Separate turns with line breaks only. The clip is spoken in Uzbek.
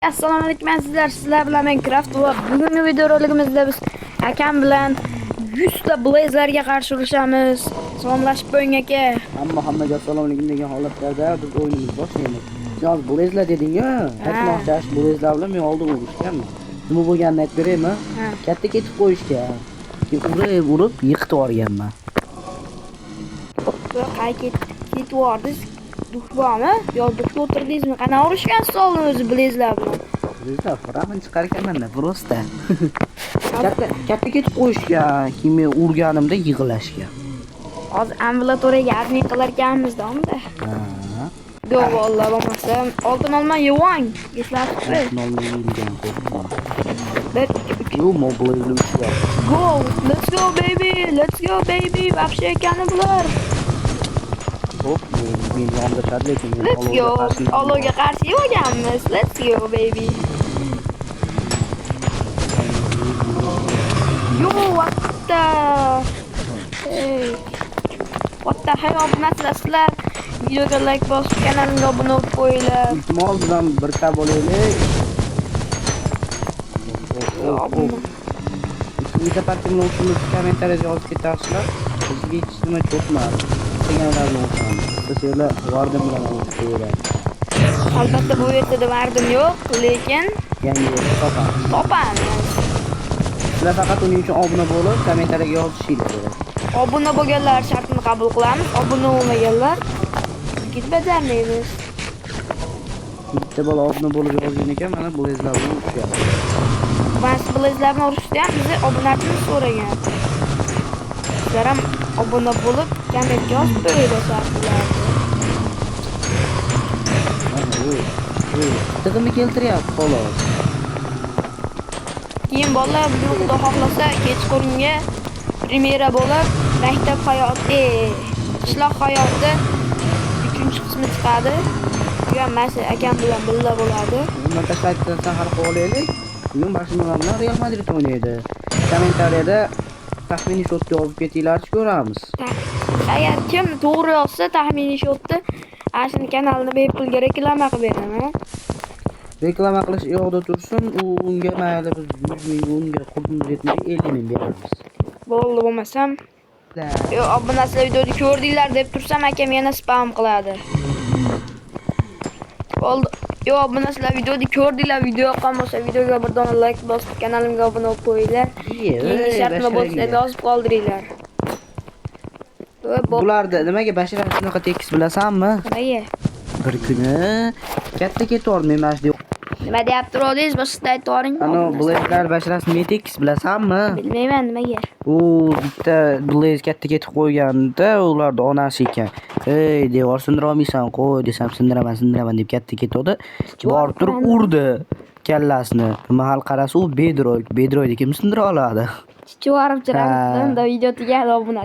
Assalomu alaykum azizlar, sizlar bilan men Craft va bugungi videoroligimizda biz akam bilan 100 ta Blaze'larga qarshi urushamiz. Salomlashib qo'ying, aka.
Hamma hammaga assalomu alaykum degan holatlarda biz o'yinimizni boshlaymiz. Sen hozir Blaze'lar deding-ku. Aytmoqchi, shu Blaze'lar bilan men oldin urushganman. Nima bo'lganini aytib beraymi?
Ha.
Katta ketib qo'yishgan. Keyin urib urib yiqitib yuborganman.
Va qay ketib yubordingiz? Дух bormi? Yo дух ga o'tirdingizmi? Qanaqa urushgansiz oldin o'zi Blaze'lar bilan?
Blaze'lar foramini chiqarganman-da, просто. Katta katta ketib qo'yishgan. Keyin men urganimda yig'ilashgan.
Hozir ambulatoriyaga admin qilar ekanmiz-da unda.
Ha.
Go vallahi bo'lmasa oltin olma yevang. Eslatib.
Oltin olma yeyilgan qo'rqma.
Bir, ikki, uch.
Yo, mo Blaze'lar uchyapti.
Go! Let's go, baby! Let's go, baby! Вообще ekani bular.
Hop, men yonida lekin men
Let's go.
olovga qarshi.
Olovga qarshi yeganmiz. Let's go, baby. Yo, what the? Hey. What the hell? Obunachilar, sizlar videoga like bosib, kanalimga obuna bo'lib qo'yinglar.
Iltimos, bilan birga bo'laylik.
Obuna.
Ikkinchi partiya bilan urushimizni kommentariyada yozib ketarsizlar. Bizga hech nima cho'kmadi. Istaganlar bilan urushamiz. Istasanglar, Warden bilan urushib qo'yaveramiz.
Albatta, bu yerda Warden yo'q, lekin
Yangi yerda topamiz.
topamiz.
Sizlar faqat uning uchun obuna bo'lib, kommentariyaga yozishinglar kerak.
Obuna bo'lganlar shartini qabul qilamiz, obuna bo'lmaganlar bajarmaymiz.
Bitta bola obuna bo'lib yozgan ekan, mana Blaze'lar bilan urushyapti.
Mana shu Blaze'lar bilan urushda ham bizni obunachimiz so'ragan. Sizlar ham obuna bo'lib, kommentga yozib qo'yinglar shartlarni.
Mana tig'ini keltiryapti xolos.
Keyin bolalar, bugun Xudo xohlasa kechqurunga premyera bo'lib, maktab hayoti, qishloq hayoti 3-qismi chiqadi. Bu ham mana shu akam bilan birga bo'ladi.
Undan tashqari sahar qilib olaylik. Bugun Barselona bilan Real Madrid o'ynaydi. Kommentariyada taxminiy счёт yozib ketinglarchi, ko'ramiz.
Agar kim to'g'ri yozsa taxminiy счёт ni, ana shuni kanalini bepulga reklama qilib beraman.
Reklama qilish u yoqda tursin, u unga mayli, biz 100 ming, unga qurbimiz yetmay 50 ming beramiz.
Bo'ldi bo'lmasam. Yo, obunachilar, videoni ko'rdinglar deb tursam, akam yana spam qiladi. Bo'ldi. Yo, obunachilar, videoni ko'rdinglar, video yoqqan bo'lsa, videoga bir dona like bosib, kanalimga obuna bo'lib qo'yinglar. Keyingi shartni bo'lsa yozib qoldiringlar. Va
Bularda nimaga bashara shunaqa tekis, bilasanmi?
Nimaga?
Bir kuni katta ketyapti men mana shu
Nima deyapti rodingiz? Boshida aytib yuboring.
Ano Blaze'lar basharasi nima tekis, bilasanmi?
Bilmayman nimaga.
U bitta Blaze katta ketib qo'yganda, ularni onasi ekan. "Ey, devor sindira olmaysan, qo'y" desam, "Sindiraman, sindiraman" deb katta ketadi. Borib turib urdi kallasini. Mahal qarasa, u bedroid. Bedroidni kim sindira oladi?
Chivarib
Ha.
chiqadi. Video tugadi, obunachilar.